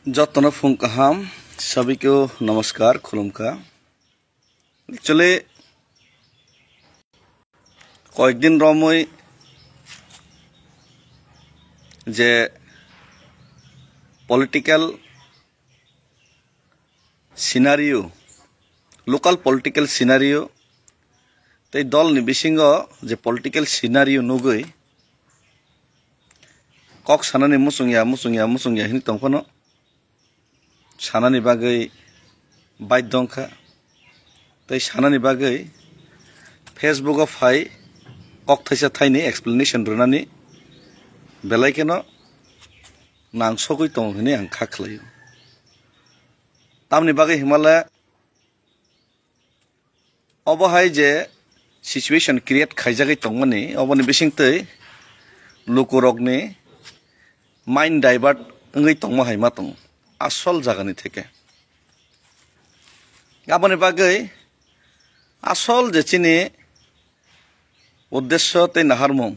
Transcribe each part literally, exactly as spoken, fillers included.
Jotono phung kaham, sabikeo namaskar, khulumkha. Actually, koyekdin romwi je political scenario, local political scenario tei dolni bisingo je political scenario nugwi kok sanani muchungya, muchungya, muchungya hwnwi tongphano, sanani bagwi baidhyo wngkha. Tei sanani bagwi Facebook o phai kok thaisa thaini explanation rwnani belai kheno nangsogwi tongo hwnwi ang kha khlaio. Tamni bagwi himale obo hai je situation create khaijagwi tongmani, oboni bisingtwi lukurokni mind divert wngwi tongma hai ma tongo asol jagani theke. Aboni bagwi asol je chini uddesyo tei naharmung,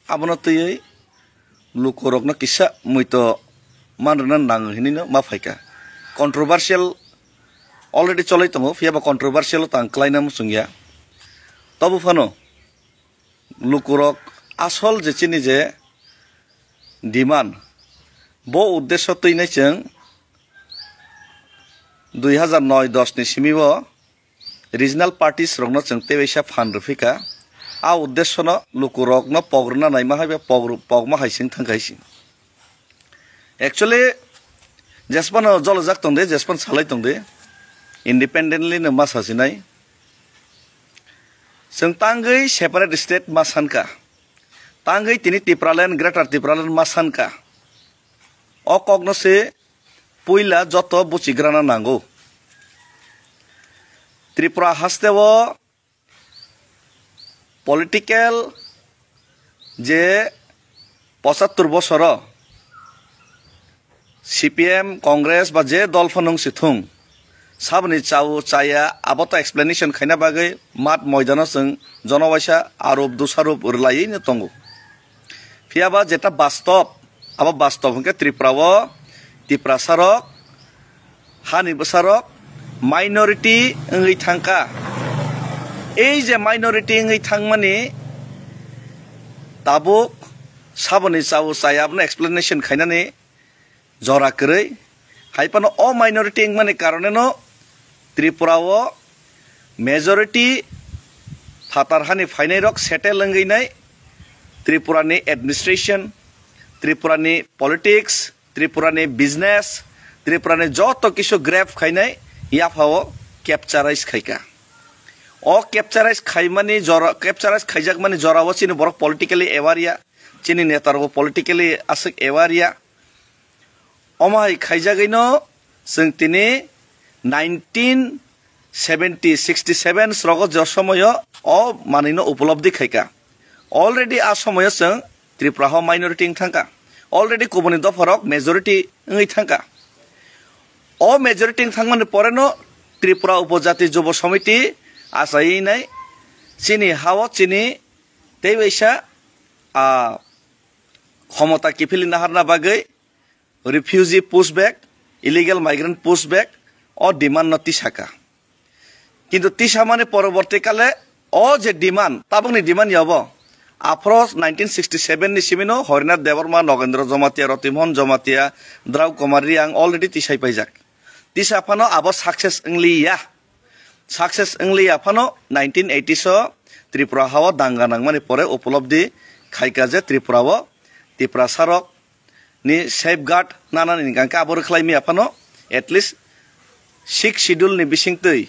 abono twiwi lukurokno kisa muito man rwna nango hinwino ma phaikha. Controversial already cholwi tongo, phiyaba controversial o tang klaina muchungya. Tobo phano lukurok asol je chini je demand, bo uddesyo twinai chwng dui hazar noi dos ni simi o regional parties rokno chwng tei waisa phan rwphika. A uddesyono lukurokno pok rwna naima hai ba pok rw-, pokma hai sing thangkha hai sing. Actually, jesphano jolojak tongdi, jesphano salai tongdi, independently no ma sasinai. Chwng tangwi separate state ma sankha, tangwi tini Tipraland, Greater Tipraland ma sankha. O kokno se puila joto buchigrana nango. Tripura haste o political je pochattor bosoro C P M, Congress ba je dol phano wng si thung, saboni chao chaya abo to explanation khaina bagwi mat moidano chwng jono waisa arup dusharup rwlaiwi no tongo. Phiyaba jeta bastob, abo bastob hwnkhe Tripura o Tiprasa rok, hani bwsa rok minority wngwi thangkha. Ei je minority wngwi thangmani tabuk saboni chao chaya abono explanation khainani jora kwrwi. Hai phano o minority wngmani karoneno Tripura o majority phatar hani phainai rok settle wngwi nai Tripura ni administration, Tripura ni politics, Tripura ni business, Tripura ni joto kisu grab khainai yapha o capturize khaikha. O capturize khaimani jora, capturize khaijakmani jora o chini borok politically aware ya, chini neta rok politically aswk aware ya. Omo hai khaijagwino chwng tini nineteen seventy, sixty seven srogo je somoyo o manwino upolobdi khaikha. Already a somoyo chwng Tripura ho minority wng thangkha. Already kubuni dopharok majority wngwi thangkha. O majority wng thangmani poreno Tripura Upojati Jubo Samiti achaiwi nai chini hao chini tei waisa, ah, khomota kiphilwi naharna bagwi refugee pushback, illegal migrant pushback o demand no tisaka. Kintu tisamani poroborti kale o je demand, tabukni demand ya obo. Aphro nineteen sixty seven ni simino Harinath Debbarma, Nogendra Jamatia, Ratimohan Jamatia, Drau Kumar Reang already tisai paijak. Tisa phano abo success wngliya. Success wngliya phano nineteen eighties o Tripura hao danga nangmani pore upolobdi khaika je Tripura o Tiprasa rok ni safeguard nanani hingka khe abo rwkhlai maya phano at least Sixth Schedule ni bisingtwi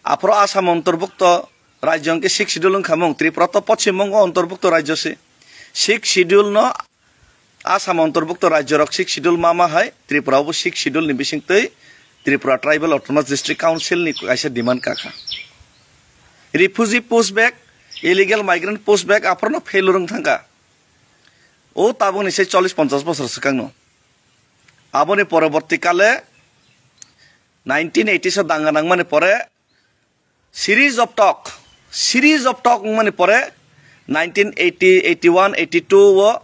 aphro Assam ontorbukto rajyo hwnkhe Sixth Schedule wngkha mung, Tripura to Poschim Bongo ontorbukto rajyo se. Sixth Schedule no Assam ontorbukto rajyo rok Sixth Schedule ma ma hai Tripura bo Sixth Schedule ni bisingtwi Tripura Tribal Autonomous District Council ni kaisa demand kakha. Refugee pushback, illegal migrant pushback aphro no failure wng thangkha. O tabukni se chollish ponchash bosor swkangno. Aboni poroborti kale nineteen eighties o danga nangmani pore series of talk, series of talk wngmani pore nineteen eighty, eighty one, eighty two o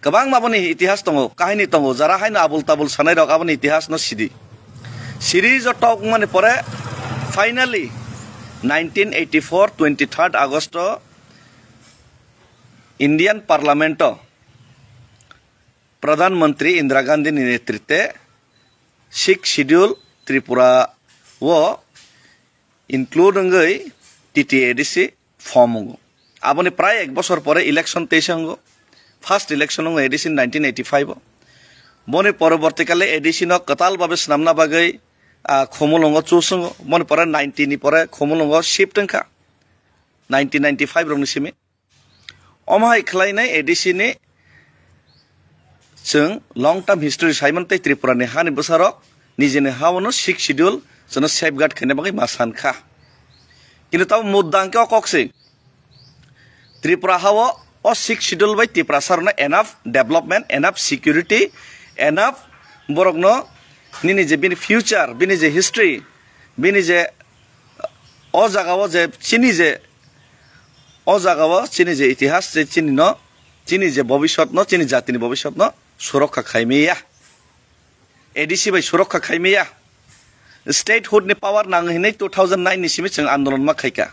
Kwbangma boni itihas tongo, kahini tongo, jara haino abul tabul sanai rok aboni itihas no sidi. Siri joto wngmani pore finally nineteen eighty-four twenty-third August o Indian Parliament o Pradhan Mantri Indira Gandhi ni netrite Sixth Schedule Tripura o include wngwi T T A D C form wngo. Aboni prai ek bosor pore election teisa wngo. First election wngo A D C nineteen eighty-five o. Boni poroborti kale A D C no kwtal babe swnamna bagwi, ah, Khumulwngo choose wngo. Boni pore ninety ni pore Khumulwngo shift wngkha. Nineteen ninety-five rokni simi. Omo hai khlainai A D C ni chwng long term history saimano tei Tripura ni hani bwsarok nijini ha-o no Sixth Schedule chwngno safeguard khaina bagwi ma san kha. Kintu tamo mudda hwnkhe o kok se Tripura ha-o o Sixth Schedule bai Tiprasa rokno enough development, enough security, enough borokno nini je bini future, bini je history, bini je o jaga o je chini je o jaga o chini je itihas je chini no, chini je bobisot no, chini jatini bobisot no surokha khaimaya. A D C bai surokha khaimaya. Statehood ni power nang hinwi two thousand nine ni simi chwng andolon ma khaika.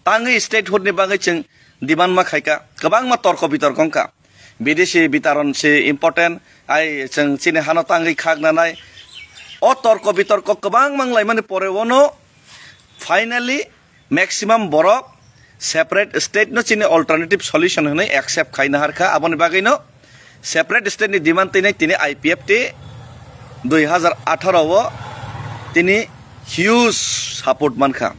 Tangwi statehood ni bagwi chwng demand ma khaika. Kwbangma torko bitorko wngkha. Bidesi bitaron se important, ai chwng chini hano tangwi khak nanai. O torko bitorko kwbang manglaimani pore ono finally maximum borok separate state no chini alternative solution hwnwi accept khaina harkha. Aboni bagwi no separate state ni demand tini tini I P F T dui hazar atharo o tini huge support mankha.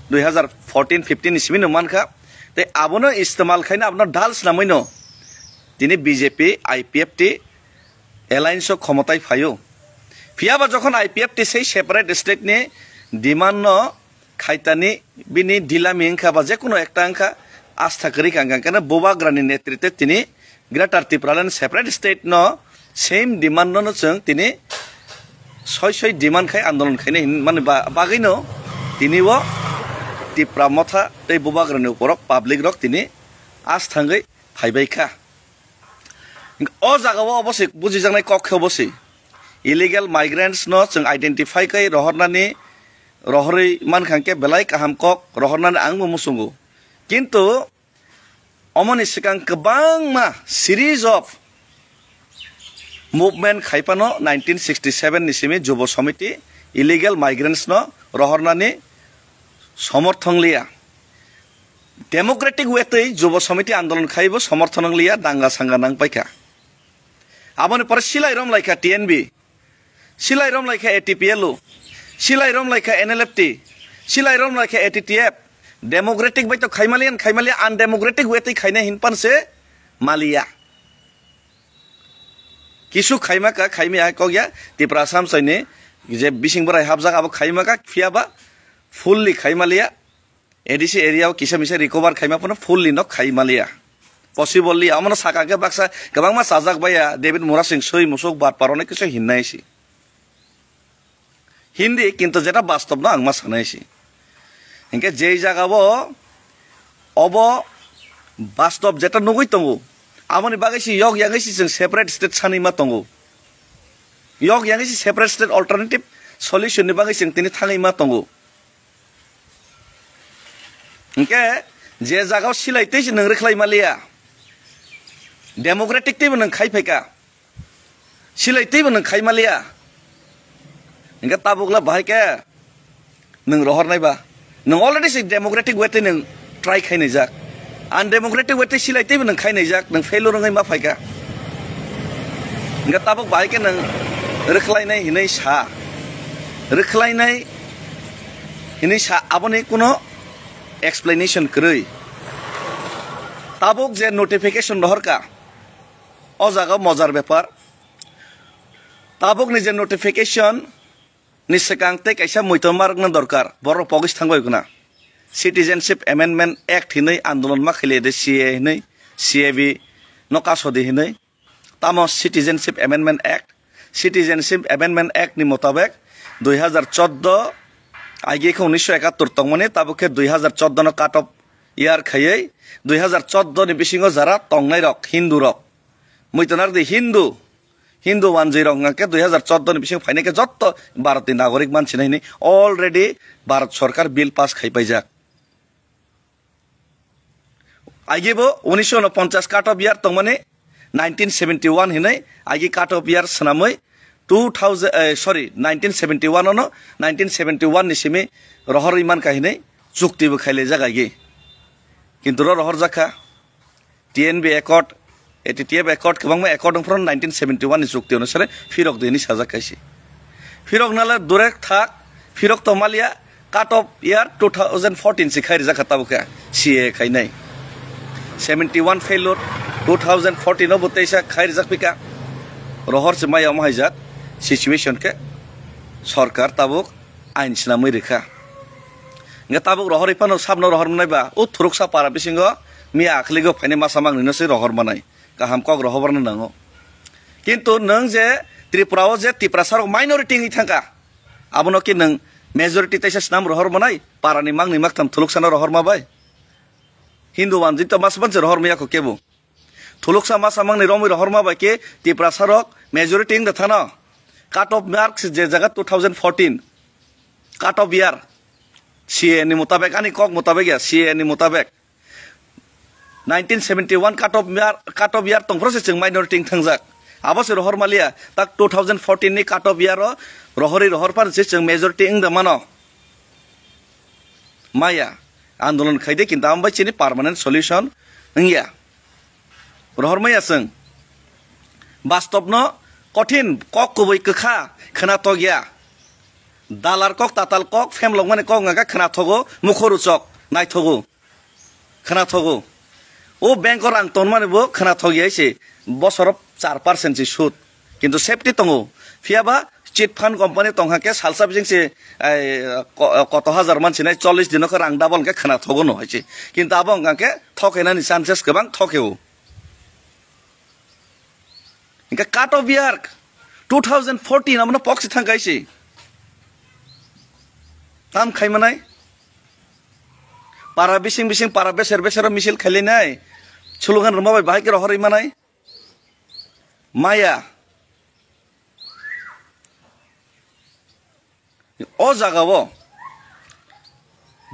Dui hazar fourteen fifteen ni simi no mankha. Tei abono istemal khaina abono dal swnamwi no tini B J P, I P F T alliance o khomotai phaio. Phiyaba jokhon I P F T sei separate state ni demand no khaitani bini dilami wngkha ba jekunu ekta wngkha, astha kwrwi kha, hwnkha khe Bubagrani netrite tini Greater Tipraland separate state no same demand no, no chwng tini soi soi demand khai andolon khaina hinmani ba-, bagwi no tini o Tipra Motha tei Bubagrani uporok public rok tini asthangwi phaibai kha. O jaga o obo se bujijaknai kok khe obo se illegal migrants no chwng identify khai rohornani, rohorwi mankha hwnkhe belai kaham kok rohornani ang bo muchungo. Kintu omoni swkang kwbangma series of movement khai phano nineteen sixty seven ni simi Jubo Samiti illegal migrants no rohornani somorthon liya. Democratic way twi Jubo Samiti andolon khaibo somorthon wng liya, danga sanga nang paikha. Aboni pore silai rom laikha T N B, silai rom laikha A T P L U, silai rom laikha N L F T, silai rom laikha A T T F. Democratic bai to khaimaliya, khaimaliya, undemocratic way twi khaina hinpan se maliya. Kisu khaima ka, khaimaya kok ya, Tipra Assam saini je bising borai hapjak abo khaima ka, phiyaba fully khaimaliya. A D C area o kisa misa recover khaima phano fully no khaimaliya. Possible liya, omono saka khe baksa kwbangma chajak baiya, David Murasing soi musuk bat parone kisu hinnai si. Hindi, kintu jeta bastob no ang ma sanai si. Hinkhe jei jaga o obo bastob jeta nugui tongo, aboni bagwi si yok yangwi si chwng separate state sanwi ma tongo. Yok yangwi si separate state alternative solution ni bagwi chwng tini thangwi ma tongo. Hinkhe je jaga o silai tei si nwng rwkhlai maliya, democratic teibo nwng khai phaika. Silai teibo nwng khai maliya. Hinkhe tabukla bahai khe nwng rohornai ba. Nwng already se democratic way tei nwng try khai naijak. Undemocratic way tei silai teibo nwng khai naijak, nwng failure wngwi ma phaikha. Hinkhe tabuk bahai khe nwng rwkhlainai hinwi sa. Rwkhlainai hinwi sa, aboni kuno explanation kwrwi. Tabuk je notification rohorkha, o jaga mojar bepar. Tabukni je notification ni swkang tei kaisa muitor marokna dorkar, borok pogis thangbai guna. Citizenship Amendment Act hinwi andolon ma khaile de C A hinwi, C A B no kasodi hinwi. Tamo Citizenship Amendment Act, Citizenship Amendment Act ni motabek dui hazar chordo, aige khe unisho ekattor tongmani, tabuk khe dui hazar chordo no cut off year khaiwi dui hazar chordo ni bisingo jara tongnai rok, Hindu rok, Muitonardi Hindu, Hindu wanjwi rok hwnkha khe dui hazar chordo ni bising phainai khe jotto Bharat ni nagorik mansinai hinwi already Bharat Sarkar bill pass khai paijak. Agi bo unisho unoponchas cut off year tongmani nineteen seventy one hinwi agi cut off year swnamwi two thousand, eh, sorry, nineteen seventy one ono, nineteen seventy one ni simi rohorwi mankha hinwi chukti bo khailaijak agi. Kintu ro rohorjakha. T N B Accord, A T T F Accord, kwbangma accord wngphuru nineteen seventy one ni chukti onusare phirok di hinwi sajak kaisi. Phirok nala durek thak, phirok to malia, cut off year two thousand fourteen se khai rijak kha tabuk khe C A A khainai. Seventy one failure, two thousand fourteen o bo teisa khai rijak pika. Rohor se maya omo haijak situation khe sorkar tabuk ain swnamwi rikha. Hingke tabuk rohorwi phano sabno rohor manai ba, o thuruksa para bisingo miya akhligo phainai masa mangnino se rohor manai. Kaham kok rohorna nango. Kintu nwng je Tripura o je Tiprasa rok minority wngwi thangkha, abono ki nwng majority teisa snam rohor manai, parani mangni maktham thuluksano rohor ma bai? Hindu wanjwi to mas manse rohor maya kho kebo. Thuluksa masa mangni romwi rohorma bai khe Tiprasa rok majority wngda thano. Cut off marks je jaga two thousand fourteen. Cut off year. C A A ni mutabek, ani kok mutabek ya, C A A ni mutabek. Nineteen seventy one cut off year, cut off year tongphuru se chwng minority wng thangjak. Abo se rohor maliya, tak two thousand fourteen ni cut off year o rohorwi rohor pan se chwng majority wngda mano. Maya, andolon khaide kintu amo bai chini permanent solution wngya. Rohor maya chwng. Bastobno kothin kok kubui kwkha khwnathok ya. Dalar kok, tatal kok, phemlokmani kok wngkha khwnathogo, mukhoruchok naithogo, khwnathogo. O bank o rang tonmani bo khwnathok ya se bosoro char percent se sud. Kintu safety tongo. Phiya ba chit fund company tongkha khe salsa bising se, ai, ko-, koto hajar mansinai chollish dino khe rang double khe khwnathogo no hai se. Kintu abo wngkha khe thokenani chances kwbang thokeo. Hingke cut off year two thousand fourteen abono pok se thang kaisi. Tam khai manai. Para bising bising, para beser beser o misil khailai nai. Slogan rwma bai bahai khe rohorwi manai. Maya. O jaga o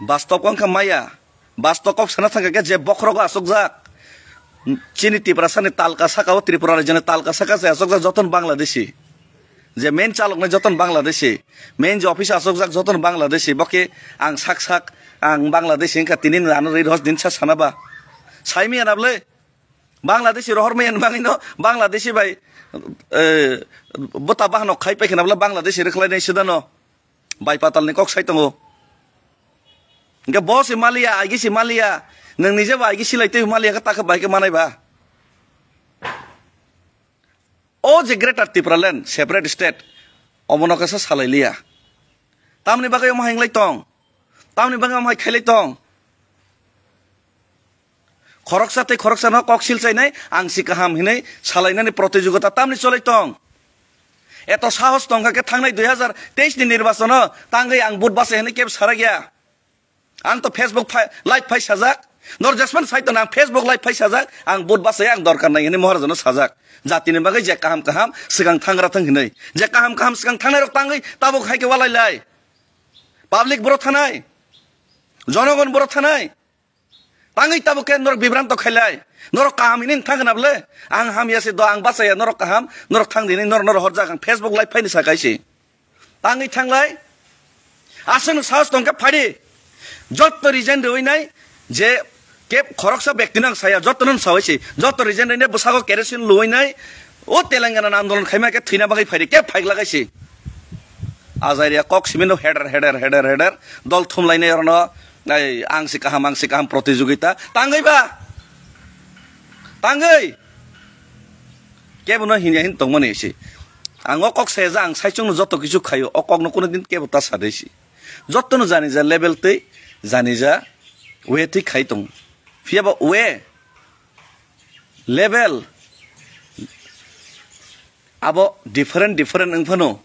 bastop wngkha maya, bastop kok sana thangkha khe je bokhorogo asokjak. Chini Tiprasani talka saka o, Tripura rajyoni talka saka se asokjak joton Bangladeshi. Je main chaloknai joton Bangladeshi, main je office asokjak joton Bangladeshi. Bo khe ang sak sak ang Bangladeshi wngkha tini ano ri rihos din sa sana ba. Saimi anable. Bangladeshi rohor maya ni bagwi no, Bangladeshi bai, eh, bota bahano khai pai khna bwle Bangladeshi rwkhlai nai sida no. Bai patal ni kok sai tongo. Hingke bo se maliya, aigi se maliya. Nwng nije bo aigi silai twi maliya khe ta khe bai khe manai ba. O je Greater Tipraland, separate state, omono khe sa salai liya. Tamni bagwi omo hai wng lai tong? Tamni bagwi omo hai khai lai tong? Khoroksa tei khoroksano kok silchainai, ang si kaham hinwi salainani protijogita tamni cholai tong? Eto sahos tongkha khe thangnai dui hazar teis ni nirbachono tangwi ang vote bachai hinwi kebo sarakya. Ang to Facebook phai, live phai sajak. Nor jesman sai to nang Facebook live phai sajak. Ang vote bachai ang dorkar nai hinwi Maharajano sajak. Jatini bagwi je kaham kaham swkang thangra thang hinwi. Je kaham kaham swkang thangnai rok tangwi tabuk hai khe walai lai. Public boro thanai. Jonogon boro thanai. Tangwi tabuk khe norok bibranto khailai. Norok kaham hini thang na bwle. Ang hamya se do, ang bachaya, norok kaham, norok thang dini, norok, norok horjak, ang Facebook live phaini sa kaisi. Tangwi thanglai. Aswk no sahos tongkhe phadi. Jotto resign rwui nai je kep khoroksa bekti no ang saya, jotto no sawai se. Jotto resign rwui nai bwsago kerosene luwui nai. O Telangana ni andolon khaima khe thwina bagwi phaidi, kep phaik lagai se. Ajaria kok simi no heder, heder, heder, heder. Dol thumlainai orono, ai, ang si kaham, ang si kaham protijogita. Tangwi ba? Tangwi? Kebo no hinya hin tongmani si. Ang o kok saya ja, ang saichung no joto kichu khayo. O kok no kuno din kebo ta sadai si. Joto no jani ja level tei jani ja way tei khai tong. Phiya ba way, level, abo different, different wng phano.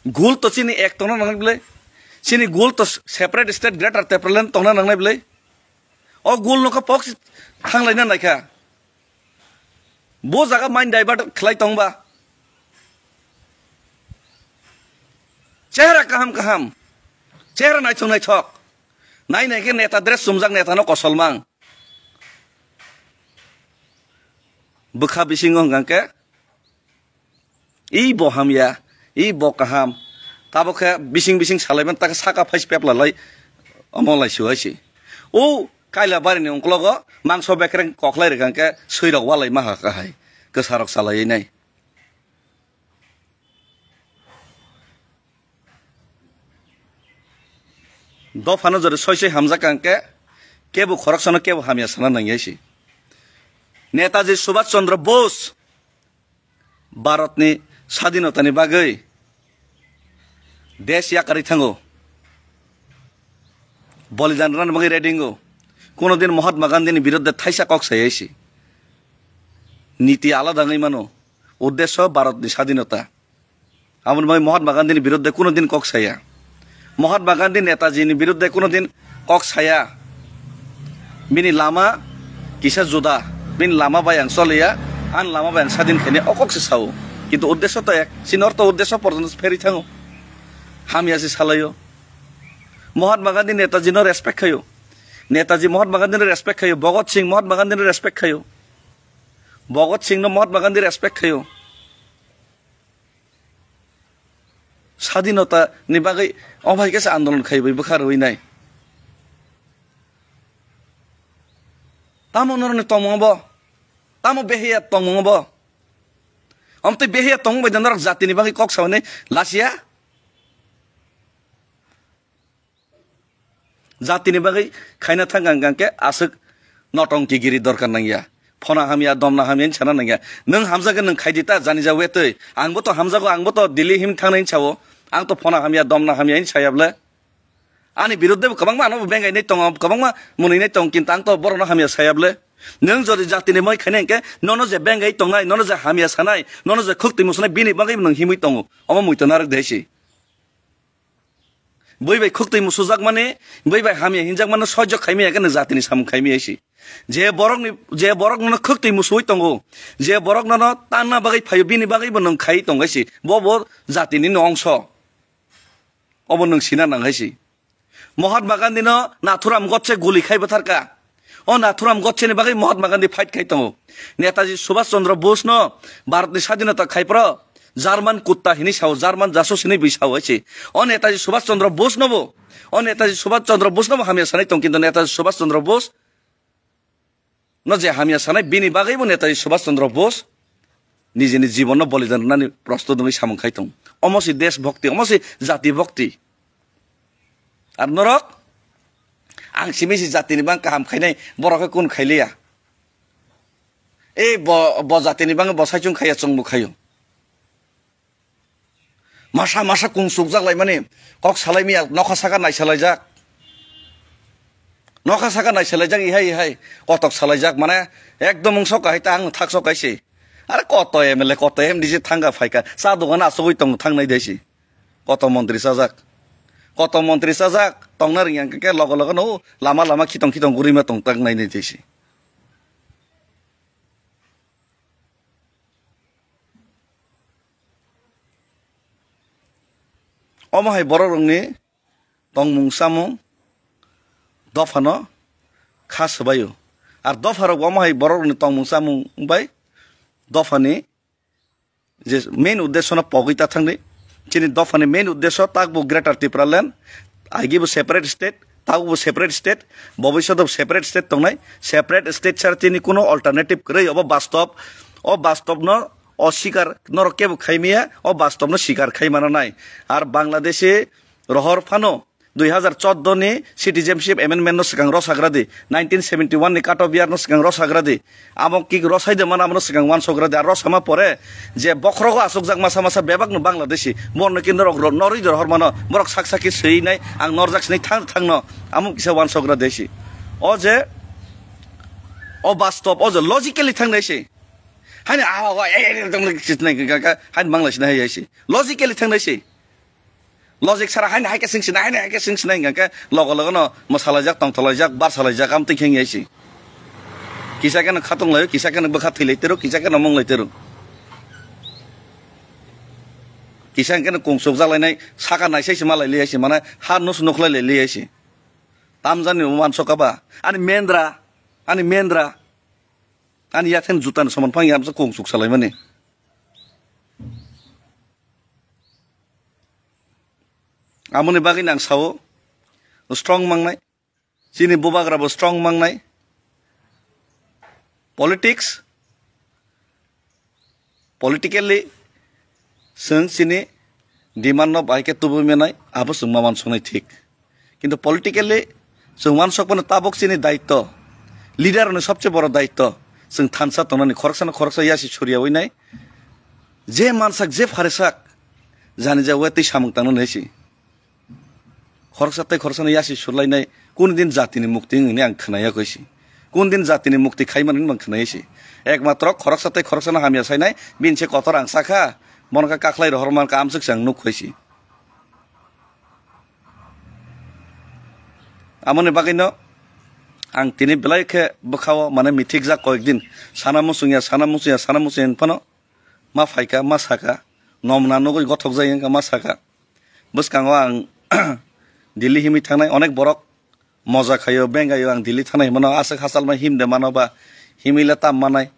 Gul to chini ek tongna nangnai bwle. Chini gul to separate state Greater Tipraland tongna nangnai bwle. O gul no kha pok si thanglaina naikha. Bo jaga mind divert khlai tongba. Chehra kaham kaham. Chehra naithok naithok. Nai nai khe neta dress chumjak neta no kosol mang. Bwkha bisingo hwnkha khe, "Ih, bo hamya, ih, bo kaham." Tabuk khe bising bising salaiman, ta khe saka phais pepla lai, omo lai suhai si. O kaila barini ungklogo mangso bekreng koklai rwkha khe, swi rok walai maha kahai, kwsa rok chalaiwi nai. Dophano jori soi soi hamjak kang khe, kebo khoroksano kebo hamya sana nangya si. Netaji Subhash Chandra Bose Bharatni sadinotani bagwi desh yakarwi thango, bolidan rwnani bagwi ready wngo. Kuno din Mahatma Gandhini biruddhe thaisa kok sayai si. Niti alada wngwi mano, uddesho Bharatni sadinota. Aboni bagwi Mahatma Gandhini biruddhe kuno din kok saya. Mahatma Gandhi Netaji ni biruddhe kuno din kok saya. Bini lama kisa juda, bini lama bai ang choliya, ani lama bai ang sadin khaini o kok se sao. Kintu uddesho to ek, chini ortho uddesho porjonto pherwi thango. Hamya se salaio. Mahatma Gandhi Netaji no respect khaio. Netaji Mahatma Gandhi no respect khaio. Bhagat Singh Mahatma Gandhi no respect khaio. Bhagat Singh no Mahatma Gandhi respect khaio. Sadinota ni bagwi omo hai khe se andolon khai bai bwkha rwui nai. Tamo norokni tongmung bo? Tamo behiya tongmung bo? Omtwi behiya tongmung bai norok jatini bagwi kok saui nai lasiya? Jatini bagwi khaina thang ang khe aswk notongki giri dorkar nangya. Phona hamya, domna hamya hinwi sana nangya. Nwng hamjagwi nwng khaidi ta jani ja wetwi. Angbo to hamjago, angbo to Delhi him thangnai hinwi sao. Ang to phona hamya, domna hamya hinwi saya bwle. Ani biruddhe bo kwbangma ano bengai nai tongo, kwbangma mwnwi nai tongo, kintu ang to borokno hamya saya bwle. Nwng jodi jatini moi khaina hinkhe nono je bengai tongnai, nono je hamya sanai, nono je khuk twi musunai, bini bagwi nwng himwi tongo. Omo muitu narwk de si. Bui bai khuk twi musujak mani, bui bai hamya hinjak mani sojok khaimaya khe nwng jatini samung khaimaya si. Je borokni, je borok nono khuk twi musuwi tongo, je borok nono tanna bagwi phaio, bini bagwi bo nwng khai tongai si. Bo bo jatini no ongso. Obo nwng sina nang hai si. Mahatma Gandhi no Nathuram Godse guli khai bwtharka. O Nathuram Godse ni bagwi Mahatma Gandhi fight khai tongo. Netaji Subhash Chandra Bose no Bharat ni sadinota khai phro German kutta hinwi sao, German jasus hinwi bui sao hai si. O Netaji Subhash Chandra Bose no bo, o Netaji Subhash Chandra Bose no bo hamya sanai tong, kintu Netaji Subhash Chandra Bose no je hamya sanai, bini bagwi bo Netaji Subhash Chandra Bose nijini jibon no bolidan rwnani prostut wngwi samung khai tong. Omo si desh bhakti, omo si jati bhakti. Ar norok, ang simi si jatini bang kaham khainai, borok khe kun khailiya. E bo, bo jatini bang bo saichung khaiya, chwngbo khaio. Masa masa kung sukjak laimani, kok salai miya, nokha saka naisalaijak. Nokha saka naisalaijak, ihai ihai, kotok salaijak, mane ekdom wngso kahai ta ang thak so kaise. Are koto M L A, koto M D C thangka phaika, cha dogan asugwi tong thangnai daisi. Koto montri chajak. Koto montri chajak, tongna ringya khe logo logo no lama lama khitong khitong gurima tong tangnai daisi. Omo hai borok rokni tongmung chamung dophano kha swbaio. Ar dopha rok omo hai borok rokni tongmung chamung bai dophani je main uddesho no pogwi ta thangdi. Chini dophani main uddesho takbo Greater Tipraland, agi bo separate state, takbo separate state, bobiswt bo separate state tongnai. Separate state sara chini kuno alternative kwrwi, obo bastob. O bastob no o sikar norok kebo khaimaya, o bastob no sikar khaimana nai. Ar Bangladeshi rohor phano dui hazar chordo ni Citizenship Amendment no swkang rosagra di, nineteen seventy one ni Kato Biar no swkang rosagra di, amo kik rosai de mano, amo no swkang uansukgra di. Ar rosama pore je bokhorogo asukjak masa masa bebak no Bangladeshi, borno khe norok ro-, norwi de rohor mano, borok sak sak khe swi nai, ang norjak sini thang thang no, amo kisa uansukgra di si. O je, o bastob, o je logically thang nai si. Hani awa, wa, e, e, e, tong le kis nai, ka, ka, hani Bangladeshi nai hai si. Logically thang nai si. Logic sara haino hai khe swng sinai, haino hai khe swng sinai hwnkha khe logo logo no mwsalaijak, tongtholaijak, barsalaijak, amtwi khe wngya si. Kisa keno khatung laio, kisa keno bwkha thwi lai tero, kisa keno mung lai tero. Kisa keno kung suk jak lainai, saka naisai se ma lai liya se, mane ha nus nuk lai liya se. Tamjani wansok kaba, ani mendra, ani mendra, ani yakhen juta ni soman phang yamsa kung suk salai mani. Amoni bagwi nang sao, strong mangnai. Chini bubagra bo strong mangnai. Politics, politically, chwng chini demand no bai khe tubui manai, abo chwng ma wansoknai thik. Kintu politically, chwng wansok phano tabuk chini daitto, leader ni sobse boro daitto, chwng thansa tongnani khoroksa no khoroksa yasi surya winai, je mansak, je pharesak, jani ja wetwi samung tangna nai si. Khoroksa tei khoroksano yasi surlainai, kun din jatini mukti wngni ang khwnaya koi si. Kun din jatini mukti khaimani wngni ang khwnaya si. Ekmatro khoroksa tei khoroksano hamya sainai, bini se kotor ang sakha, bono khe kakhlai rohor mankha amswk se ang nuk koi si. Amoni bagwino ang tini belai khe bwkhao mane mithikjak koyek din. Sana muchungya, sana muchungya, sana muchungya hinphano ma phaikha, ma sakha, nomna nugwi gothok jai wngkha, ma sakha. Bwskango ang Delhi himwi thangnai, onek borok moja khaio, bengaio, ang Delhi thangnai himano, aswk hachal ma himde mano ba himwi le tam manai.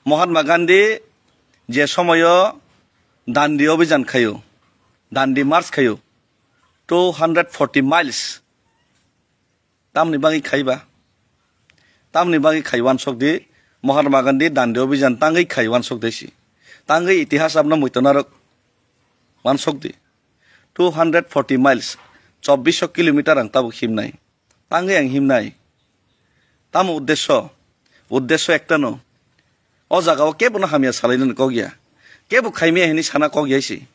Mahatma Gandhi je somoyo Dandi Abhijan khaio, Dandi March khaio, two hundred forty miles. Tamni bagwi khaiba? Tamni bagwi khai wansok di, Mahatma Gandhi Dandi Abhijan tangwi khai wansok de si. Tangwi itihas abno muitonarok wansok di. Two hundred forty miles, chobbish kilometer ang tabuk himnai. Tangwi ang himnai. Tamo uddesyo? Uddesyo ekta no. O jaga o kebo no hamya salai nani kok ya. Kebo khaimya hini sana kok ya si.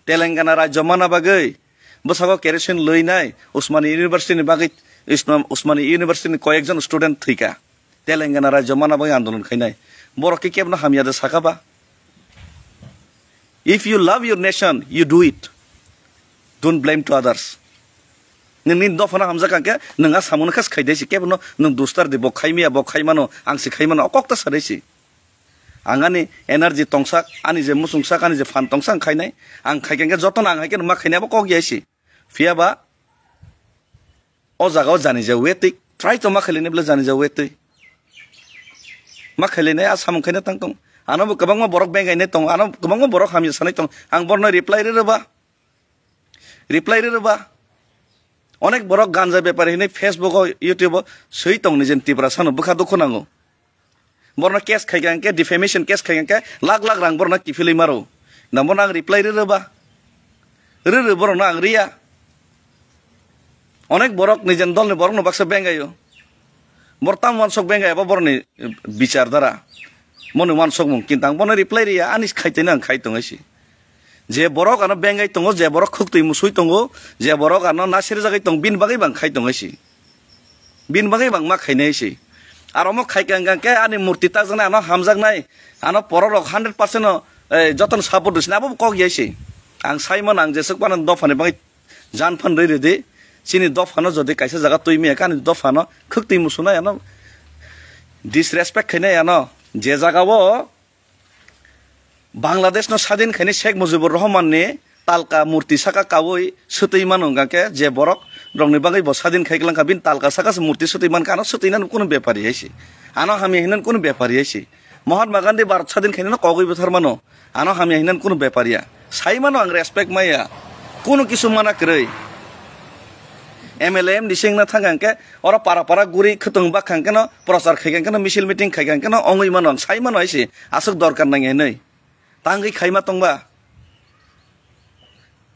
Telangana rajyo mana bagwi bwsago kerosene lwi nai Usmani University ni bagwi, Usma-, Usmani University ni koyekjon student thwikha. Telangana rajyo mana bagwi andolon khainai. Borok khe kebo no hamya de sakha ba? If you love your nation, you do it. Don't blame to others. Nini dophano hamjak kha khe, nwng a samungno khe khaidai si, kebo no nwng dustar di, bo khaimya, bo khaimano, ang si khaimano, o kok ta sadai si. Ang ani energy tongsak, ani je muchungsak, ani je phan tongsak ang khainai, ang khaikha khe jotono ang hai khe ma khainai abo kok ya si. Phiya ba, o jaga o jani ja wetwi, try to ma khailini bwle jani ja wetwi. Ma khailini a samung khaina tang tong. Ano bo kwbangma borok bengainai tong, ano kwbangma borok hamya sanai tong. Ang borno reply rw rw ba. Reply rw rw ba. Onek borok ganja bepari hinwi Facebook o, YouTube o swi tong ni jen Tiprasa no bwkha dukhu nango. Borno case khai kha hwnkhe, defamation case khai kha hwnkhe, lakh lakh rang borno kiphilwi maro. Na borno ang reply rw rw ba? Rw rw borno ang riya. Onek borok nijen dolni borokno baksa bengaio. Bor tam wansok bengai abo boroni bichar dara. Moni wansokmung kintu ang bono reply riya, ani khaitwino ang khai tongo si. Je borok ano bengai tongo, je borok khuktwi musui tongo, je borok ano nasirjagwi tong, bini bagwi bang khai tongo si. Bini bagwi bang ma khainai si. Aro omo khai kang kang khe ani murti takjaknai, ano hamjaknai, ano pororok hundred percent no, eh, jotono support rwsini abo kok ya si. Ang saimano ang jeswk phano dophani bagwi jan phan rwi rwdi. Chini dophano jodi kaisa jaga twi maya khe ani dophano khuktwi musunai ano disrespect khainai ano je jaga o Bangladesh no sadin khaini Sheikh Mujibur Rahman ni talka murti saka kaui swtwi mano hwnkha khe je borok rokni bagwi bo sadin khai klangkha bini talka saka se murti swtwi mankha ano swtwinani kunu bepari hai se. Ano hamya hinani kunu bepari hai se. Mahatma Gandhi Bharat sadin khainano kogwi bwthar mano. Ano hamya hinani kunu bepari ya. Sai mano ang respect maya. Kunu kisu mana kwrwi. M L A M D C wngna thang khe oro para para guri khwtwng bak kha khe no prochar khai khe no misil meeting khai khe no ongwi mano ang sai mano hai se. Aswk dorkar nang hinwi. Tangwi khaima tongba.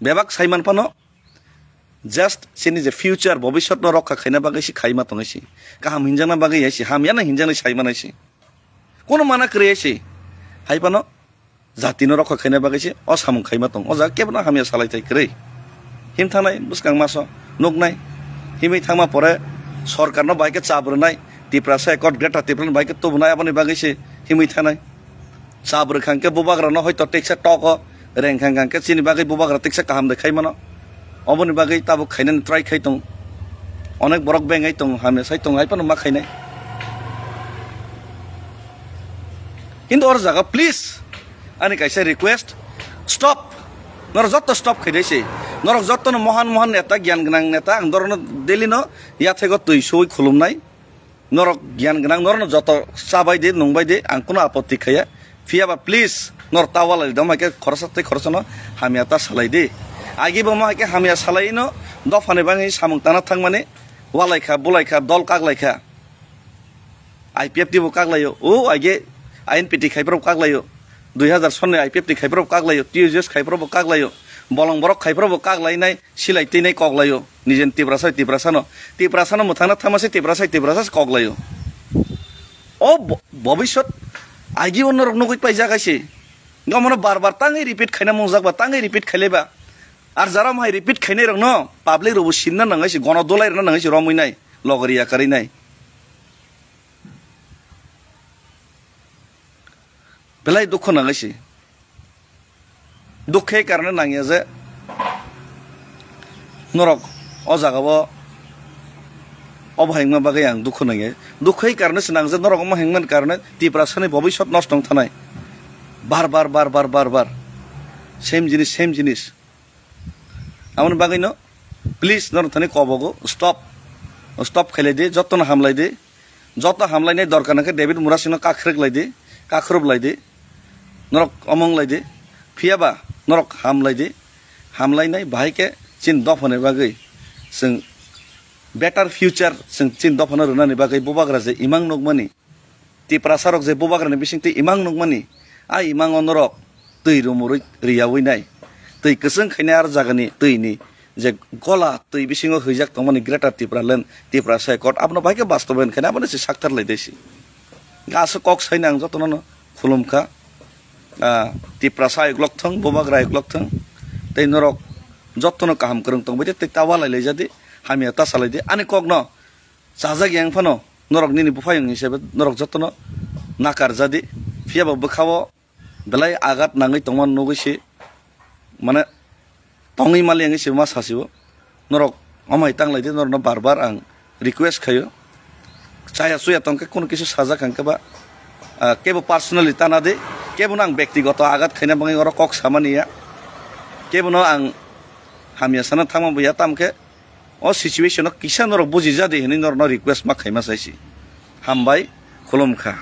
Bebak saiman phano just chini je future, bobiswt no rokha khaina bagwi se khaima tongwi se. Kaham hinjakna bagwi hai se, hamya no hinjaknai saiman hai se. Kono mana kwrwi hai se. Hai phano jati no rokha khaina bagwi se o samung khaima tong. O jaga kebo no hamya salai thai kwrwi. Him thangnai bwskang maso nuknai. Himwi thangma pore sorkar no bai khe chap rwnai. Tiprasa Accord, Greater Tipraland bai khe tubunai aboni bagwi se himwi thanai. Chap rwkha hwnkhe bubagrano hoito teksa togo, rengkha hwnkhe chini bagwi bubagra teksa kaham de khai mano. Oboni bagwi tabuk khainani try khai tong. Onek borok bengai tong, hamya sai tong, hai phano ma khainai. Kintu oro jaga please ani kaisa request, stop. Norok jotto stop khaidai se. Norok jotto no mohan mohan neta, gyan gwnang neta, ang dorokno daily no yathego twi sui khulumnai. Norok gyan gwnang, norokno joto chabai de, nungbai de, ang kuno apotti khaya. Phiyaba please, norok ta walai dom hai khe khoroksa tei khoroksano hamya ta salai de. Agi bo mo hai khe hamya salai no dophani bangwi samung tana thangmani walai kha, bulai kha, dol kaglai kha. I P F T bo kaglaio, o age I N P T khaiphra bo kaglaio, dui hazar sonni I P F T khaiphra bo kaglaio, T U J S khaiphra bo kaglaio, bolong borok khaiphra bo kaglainai, silai teinai koklaio, nijen Tiprasa, Tiprasano, Tiprasano mwthangna thangma se Tiprasa, Tiprasa se koklaio. O bo-, bobisot agi onorok nugui paijak hai se. Gomano bar bar tangwi repeat khaina mungjak ba, tangwi repeat khailaiba. Ar jara mohai repeat khainai rokno public rokbo sinna nangai se, gono dolai rwna nangai se, romwi nai, logori yakarwi nai. Belai dukho nangai se. Dukhe karone nangya je norok o jaga o obo hengma bagwi ang dukho nangya. Dukhe karone se nang je norok omo hengmani karone Tiprasani bobisot nosto wng thanai. Bar bar, bar bar, bar bar. Same jinis, same jinis. Aboni bagwino please norok thani kobogo stop. Stop khailai di, jottono hamlai di. Joto hamlainai dorkar nangkhe David Murasingno kakhwrwk lai di, kakhwrwp lai di, norok omong lai di, phiyaba norok ham lai di, hamlainai bahai khe chini dophani bagwi chwng better future chwng chini dophano rwnani bagwi bubagra je imang nukmani, Tiprasarok je bubagrani bisingtwi imang nukmani, a imango norok twi rumurwi riyawi nai, twi kwchwng khainai ar jagani twini je gola twi bisingo hwijak tongmani Greater Tipraland, Tiprasa Accord, abono bahai khe bastobayan khaina abono se sakthar lai desi. Aswk kok saina ang jotono no khulum kha. Ah, Tiprasa ayuk lok thung, bubagra ayuk lok thung. Tei norok jotono kaham kwrwng tongbai di, tei ta walai lai jadi, hamya ta salai di. Ani kokno chajak yang phano norok nini buphayung hisabe norok jotono nakar jadi. Phiyaba bwkhao belai agat nangwi tongma nugwi se, mane, tongwi mali wngwi se ma sasio. Norok amai tanglai di, norokno bar bar ang request khaio. Chaya chuya tongkhe, kono kisu sajak hangkhe ba, ah, kebo personally tana di, kebono ang bektigoto agat khaina bagwi oro kok samani ya. Kebono ang hamya sana thangma bo ya, tamkhe o situation o kisa norok buji jadi hinwi norokno request ma khaima saisi. Hambai, khulum kha.